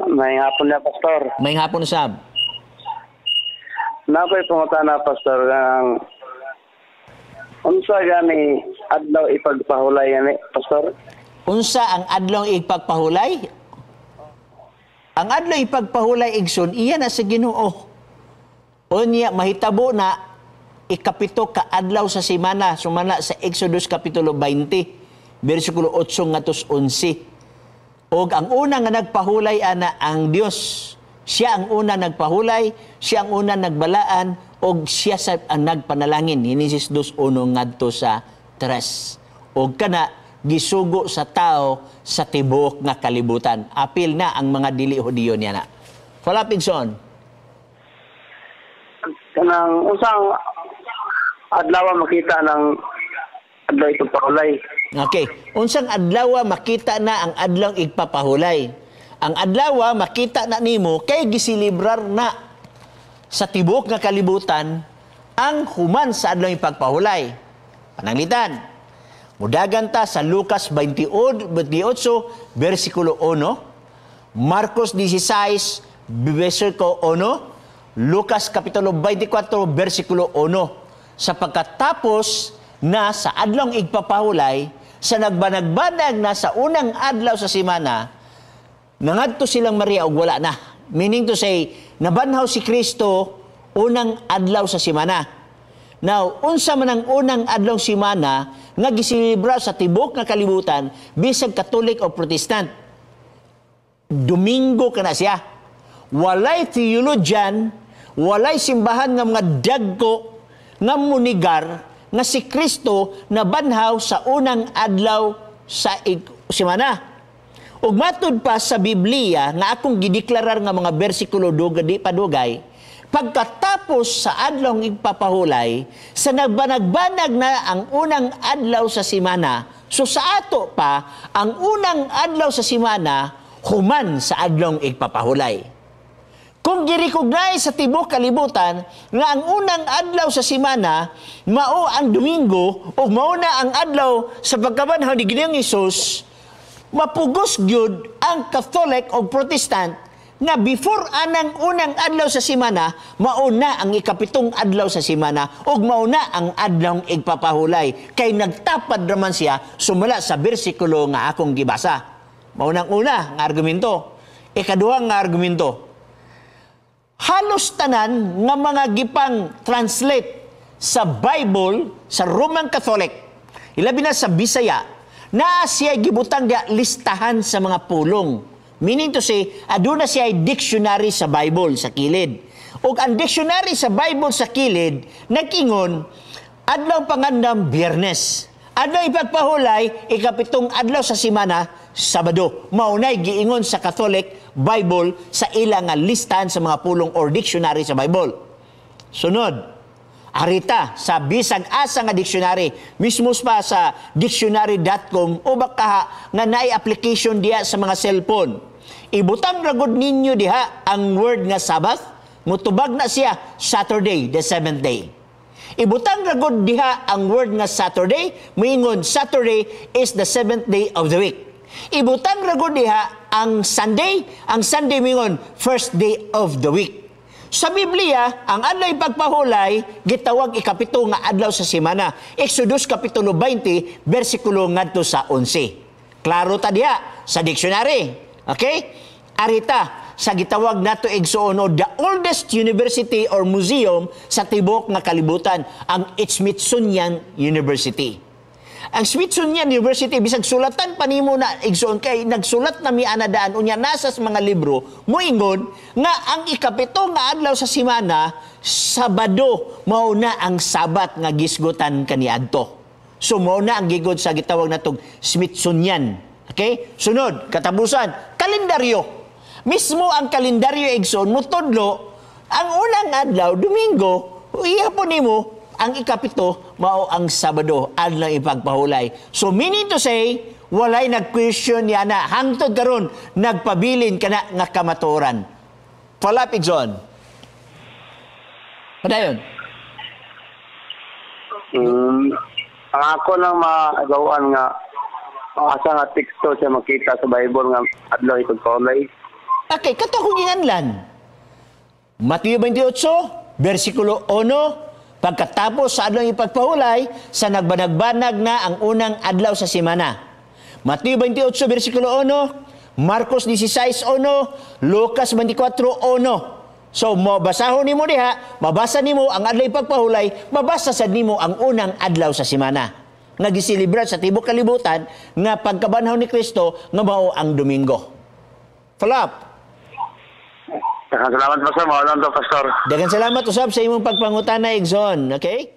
Maayong hapon na, Pastor. Maayong hapon sab. Naa ko'y pangutana, Pastor, ang unsa gani adlaw ipagpahulay gani, Pastor? Unsa ang adlaw ipagpahulay? Ang adlaw ipagpahulay, igsoon, iya na sa Ginoo. Unya mahitabo na 7 ka adlaw sa semana, sumala sa Exodus kapitulo 20, bersikulo 8 ngadto 11. Og ang una nga nagpahulay ana ang Dios. Siya ang una nagpahulay, siya ang una nagbalaan, og siya sa ang nagpanalangin. Genesis 2:1 ngadto sa 3. Og kana gisugo sa tao sa tibuok nga kalibutan. Apil na ang mga dili Hudiyo niya na. Follow up, igsoon. Kanang unsang adlaw makita ng adlaw ipagpahulay? Okay. Unsang adlaw makita na ang adlaw igpapahulay? Ang adlaw makita na nimo kay gisilibrar na sa tibuok nga kalibutan ang human sa adlaw ipagpahulay. Pananglitan, mudagan ta sa Lucas 28, versikulo 1, Marcos 16, versikulo 1, Lucas kapitulo 24, versikulo 1. Sa pagkatapos na sa adlong igpapahulay, sa nagbanagbanag na sa unang adlaw sa semana, nangadto silang Maria og wala na. Meaning to say, nabanhaw si Kristo unang adlaw sa semana. Now, unsa man ang unang adlaw semana nga giselebra sa tibuok nga kalibutan, bisag Katolik o Protestant? Domingo kana siya. Walay theologian, walay simbahan nga mga dagko nga munigar nga si Kristo nabanhaw sa unang adlaw sa semana. Ug matud pa sa Biblia nga akong gideklarar nga mga bersikulo dugay di padugay, pagkatapos sa adlaw igpapahulay, sa nagbanagbanag na ang unang adlaw sa semana, so sa ato pa, ang unang adlaw sa semana, human sa adlaw igpapahulay. Kung gi-recognize sa tibuok kalibutan nga ang unang adlaw sa semana mao ang Domingo ug mao na ang adlaw sa pagkabanhaw ni Ginoong Hesus, mapugos gyud ang Catholic o Protestant nga before anang unang adlaw sa semana, mao na ang 7 adlaw sa semana ug mao na ang adlaw igpapahulay, kay nagtapad raman siya sumala sa bersikulo nga akong gibasa. Mao nang una nga argumento. Ikaduha nga argumento, halos tanan nga mga gipang translate sa Bible sa Roman Catholic, ilabi na sa Bisaya, naa siya gibutang ga listahan sa mga pulong. Meaning to say, aduna siya dictionary sa Bible sa kilid. Ug ang dictionary sa Bible sa kilid nag-ingon, adlaw pangandam, Biyernes. Adlaw ipagpahulay, 7 adlaw sa semana, Sabado. Maunay giingon sa Catholic Bible sa ila nga listahan sa mga pulong or dictionary sa Bible. Sunod, arita sa bisag asa nga dictionary, mismo pa sa dictionary.com o baka nga naay application diha sa mga cellphone. Ibutang ragod ninyo diha ang word nga Sabbath, mutubag na siya Saturday, the seventh day. Ibutang ragod diha ang word nga Saturday, moingon Saturday is the seventh day of the week. Ibutang ragod diha ang Sunday moingon first day of the week. Sa Biblia, ang adlaw pagpahulay gitawag 7 nga adlaw sa semana. Exodus kapitulo 20 bersikulo ngadto sa 11. Klaro ta diha sa dictionary. Okay? Arita sa gitawag nato, igsoon, o the oldest university or museum sa tibuok nga kalibutan, ang Smithsonian University. Ang Smithsonian University, bisag sulatan pa nimo na, igsoon, kay nagsulat na mi ana daan, unya nasa sa mga libro, moingon nga ang 7 nga adlaw sa semana, Sabado, mao na ang Sabat nga gisgutan kaniadto. So mao na ang gigod sa gitawag natong Smithsonian. Okay? Sunod, katapusan, kalendaryo. Mismo ang kalendaryo, igsoon, mutudlo ang unang adlaw, Domingo, iya po nimo ang 7 mao ang Sabado, adlaw ipagpahulay. So meaning to say, walay nag-question niya na hangtod karon nagpabilin kana nga kamatuoran. Follow up, igsoon. Padayon. Ang ako lang maagawan nga asa nga teksto siya makita sa Bible nga adlaw ipagpahulay? Okay, kato akong ginganlan. Mateo 28, versikulo 1, pagkatapos sa adlaw ipagpahulay, sa nagbanag-banag na ang unang adlaw sa semana. Mateo 28, versikulo 1, Marcos 16:1, Lucas 24:1. So, mabasahon nimo diha, mabasa nimo ang adlaw ipagpahulay, mabasa sad nimo ang unang adlaw sa semana nga giselebrar sa tibuok kalibutan nga pagkabanhaw ni Kristo nga mao ang Domingo. Follow up. Daghang salamat, Pastor. Mao lang to, Pastor. Daghang salamat usab sa imong pagpangutana, Exxon. Okay?